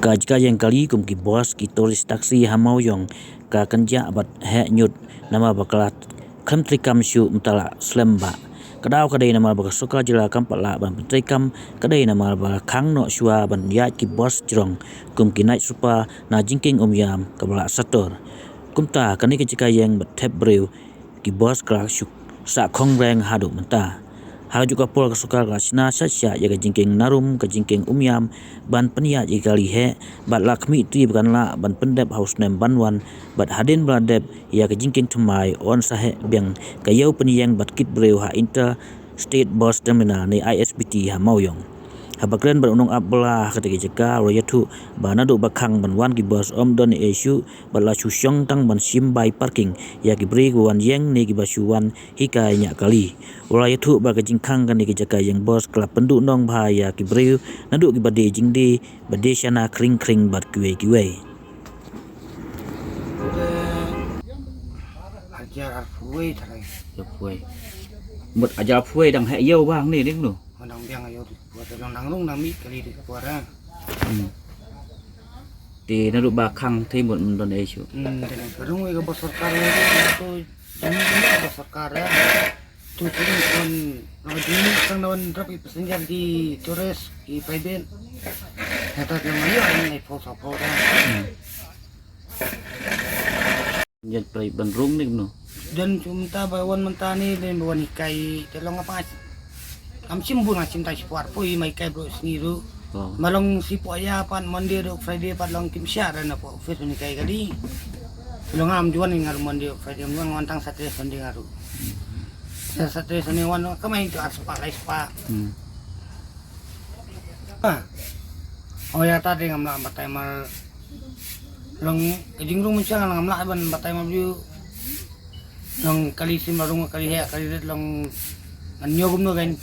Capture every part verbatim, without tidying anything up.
Ka jaka ïeng kali kum ki bus, ki tourist taxi ha Mawïong ka kynjah bad heh ñiut namar ba ka la khlem treikam shuh mynta la slem bah. Ka daw ka dei namar ba ka sorkar jylla kam pat lah ban pyntreikam, ka dei namar ba la khang noh shuwa ban ïaid ki bus jrong kum ki night super na jingkieng Umïam kaba la sator. Kumta kane ka jaka ïeng bad thep briew ki bus ka la shu sah khongreng haduh mynta. Ha kajuh ka por ka sorkar ka la shna shat shat ïa ka jingkieng Narum, ka jingkieng Umïam ban pynïaid ïa ki kali heh bad la khmih ti ba kan lah ban pyndep ha u snem ban wan, bad hadien ba la dep ïa ka jingkieng thymmai yn sa heh biang ka ïew pynïeng bad kit briew ha Inter State Bus Terminal ne I S B T ha Mawïong. Haba kren bad u nongap bylla ha kata ka jaka u la ïathuh ba naduh ba khang ban wan ki bus ym don ei shuh bad la shu shong tang ban shim bai parking ïa ki briew kiba wan ïeng ne kiba shu wan hikai ñiah kali. U la ïathuh ba ka jingkhang kane ka jaka ïeng bus ka la pynduhnong bha ïa ki briew naduh kiba die jingdie ba die shana khring khring bad kiwei kiwei. Hajar arphew wei tharai. Arphew wei. Mut hajar arphew wei dang heh ïew ba hangne ding no. Dang biang ïew dei por, dang nang rung nang mih kali dei por ah. Hmm. Te naduh ba khang te mut ym don ei shuh. Hmm, te nang rung wei ka bus sorkar tu, jam ni ka bus sorkar ah. Tu tu kon nang jingmut tang na wan drop i passenger ki tourist ki private. Kata te ma ïoh ai phew saw phew ta. Hmm. Ïa prai ban rung ne kumno? Don shu mynta ba wan mynta ne, don ba wan hikai te long apa. Kam shim bun, kam shim tai shipor poi, ma hikai baroh sngi ruh. Oh. Ma long shi por ïa pat Monday ruh Friday pat long kim shah re na pdeng office ban hikai kali. Long ngam ju wan nga ruh Monday ruh Friday, nga wan tang Saturday Sunday nga ruh. Sa Saturday Sunday wan kamai tu ar spah lai spah. Hmm. Ah. Oh ïa ta te ngam lah batai mar long ka jingrung mynshuwa ngam lah ban batai mar briew. Long kali shim la rung kali heh kali rit long ngan ñiew kumno kan.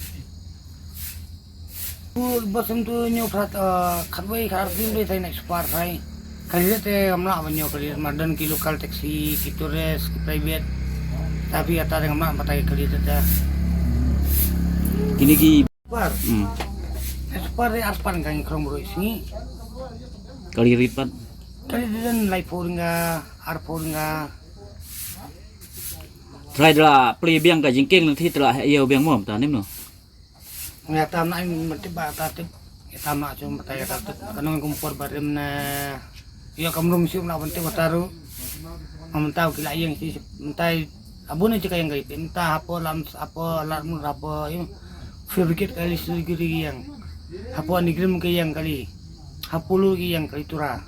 U bus em tu ñiew phra, eh, khatwei khatar sim dei tai night super tai. Kali rit te ngam lah ban ñiew kali rit mar don ki local taxi, ki tourist, ki private. Tapi ata te ngam lah batai kali rit te. Kine ki Par. Hmm. Par de ar pan ka ngi krong bro sngi. Kali rit pat. Kali de dan lai phew nga, ar phew nga. Trai da la plie biang ka jingkieng nanti te la heh ïew biang mo ta nim no. Nga tam na im mati ba ta tip. Tam na chum ta ya ta tip. Kanong kum por barim na. Ïa kam rung shim la ban tip ba ta ruh. Mynta ki la ïeng shi mynta abun ne jaka ïeng kali mynta hapo lam hapo lar mur hapo ïa fabricate kali surgery ïeng hapo ni grim ki ïeng kali hapo lu ki ïeng kali tura.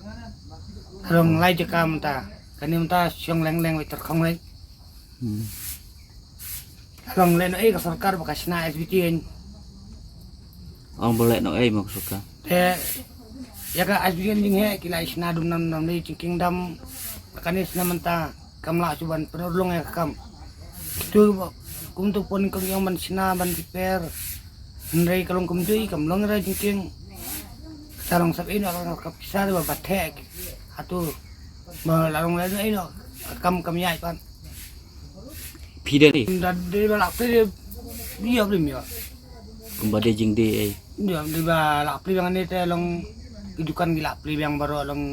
Rong lai jaka mynta kani mynta shong leng leng wei terkhong leng. Hmm. Rong leng ei ka sorkar ba ka shna S B T ïeng. Ong ba leh noh ei ma ka sorkar. Te ïa ka S B N jing he ki la shna dum nam nam ni jing kingdom. Kane shna mynta kam lah shu ban pynurlong ïa ka kam. Tu kum tu pon kong ïong ban shna ban kiper. Hynrei ka long kum tu kam long ra jing king. Ka long sap ino ka pisa ba ba thek. Atu ba la long la ino kam kam ïa pan. Phi dei. Da dei ba lak phi dei. Ïa blim ïa. Kumba dei jingdei ei. Ïa dei ba lak phi biang ne te long ki dukan ki lak phi biang baroh long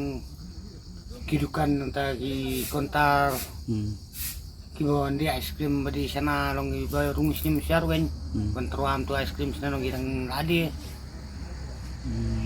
ki dukan nangta ki kontar. Hmm. Ki ba wan dei ice cream ba dei shana long ki ba rung snim shar wen. Hmm. Ban truam tu ice cream shana long ki dang lade. Hmm.